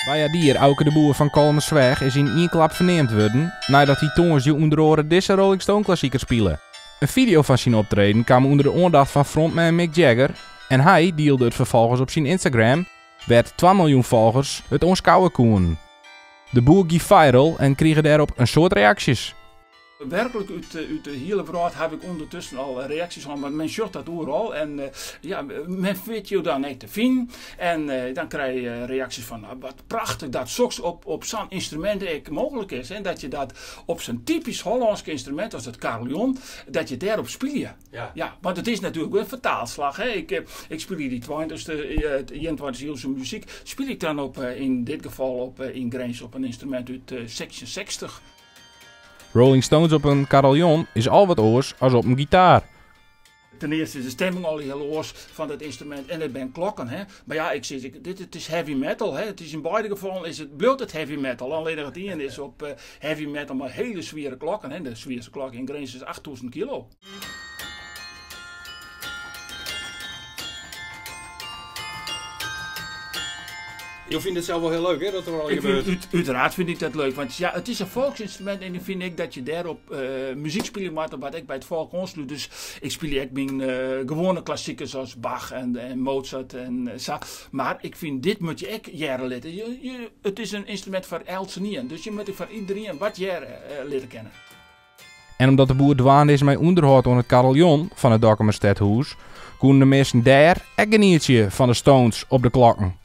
Beiaardier Auke de Boer fan Kollumersweach is yn ien klap ferneamd wurden neidat hy tongersdei ûnder oare dizze Rolling Stone klassiker spile. In fideo fan syn optreden kaam ûnder de oandacht fan frontman Mick Jagger en hy dielde it ferfolgens op syn Instagram, wêr't twa miljoen folgers it oanskouwe koenen. De Boer gie viral en krige dêrop in soad reaksjes. Werklik út de hiele wrâld haw ik ûndertusken al reaksjes hân, want men sjocht dat oeral en ja, men wit jo dan ek te finen en dan krije je reaksjes fan wat prachtich dat soks op sa'n ynstrumint ek mooglik is en dat je dat op sa'n typysk Hollânsk ynstrumint as it karillon, dat je dêrop spylje. Ja, want it is natuerlik in fertaalslach. Hè. Ik spylje dy tweintichste, ienentweintichste iuwse muzyk, spylje ik dan op, yn dit gefal op, yn Grins op in ynstrumint út 1660. Rolling Stones op in karillon is al wat oars as op in gitaar. Ten earste is de stemming al hiel oars fan dat ynstrumint en it binne klokken. Hè. Mar ja, ik sis, dit it is heavy metal. Hè. It is yn beide gefallen is it, bliuwt it heavy metal. Allinnich it ien is op heavy metal mei hiele swiere klokken. Hè. De swierste klok yn Grins is 8000 kilo. Jo fine it sels wol hiel leuk, hè, dat der al gebeurt? Uteraard fyn ik dat leuk, want ja, it is in folksynstrumint en dan fyn ik dat je dêrop muzyk spylje moatte wat ek by it folk oanslút. Dus ik spylje ek myn gewoane klassikers as Bach en Mozart en sa. Mar ik fyn dit moat je ek hearre litte. It is in ynstrumint foar eltsenien, dus je moatte foar iderien wat hearre litte kinne. En omdat de boer dwaande is mei ûnderhâld oan it karillon fan it Dokkumer stedhûs, koenen de minsken dêr ek genietsje fan de Stones op de klokken.